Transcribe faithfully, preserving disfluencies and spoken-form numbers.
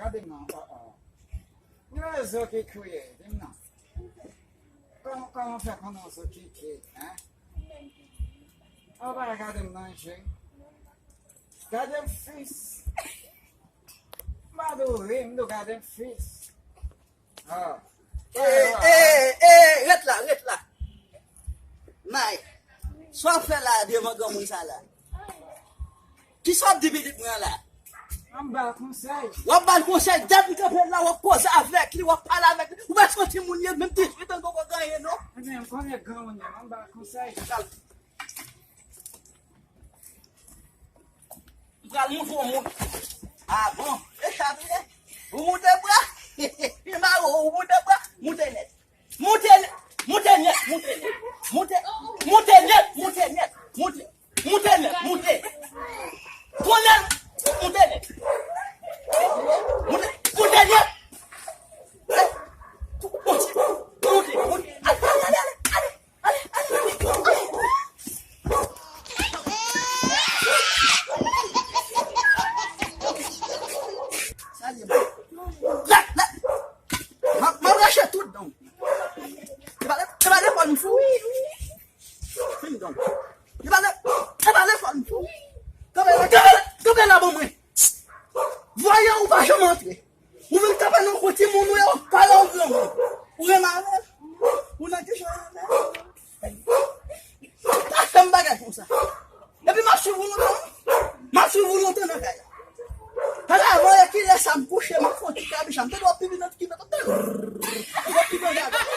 Gade m non, oh, oh. Yon zo ki kriye, di m non. Kòman, kòman fè konnen yon zo ki kriye, hein? Ou pa gade m non, cheri. Gade m fis. M pa di w ri, m di w gade m fis. Ah. Ey, ey, ey, ret la, ret la. May, sa w ap fè la devan granmoun sa la? Kisa w ap di pitit mwen an la? An ba l konsèy. W ap ba l konsèy, dat m kanpe la, w ap koze avèk li, w ap pale avèk li. Ou pa santi moun ye, menm dizuit an poko gen anyen non. Ebyen, m konnen granmoun ye, an ba l konsèy. M pral montre w moun. Ah bon? E sa vre? Ou moute bra? Pi mare w, ou moute bra? Moute nèt. Moute nèt, moute nèt, moute nèt. Moute, moute nèt, moute nèt. Moute, moute nèt, moute. Konnen, moute nèt. Moute, moute nèt. Moute, moute, moute. Ale, ale, ale, ale. Ale, ale, ale, ale. Sa li ye, la, la. M ap, m ap rache tout dan w. E pa le, e pa lekòl m fou. Fin dan w. E pa le, e pa lekòl m fou. Kanpe la, kanpe la, kanpe la ban mwen. Vwayan ou pa janm antre. Ou vin kanpe nan kote moun ou yo, pale yon granmoun. Ou renmen avè l? Ou nan kesyon avè l? Pa fè m bagay konsa. Epi m ap swiv ou lontan. M ap swiv ou lontan nan kay la. Pale avan e kilè sa m kouche, m ap fè yon ti kabich la. M te dwe pi vin nan ti kibèt. M te dwe pi vin nan kay la.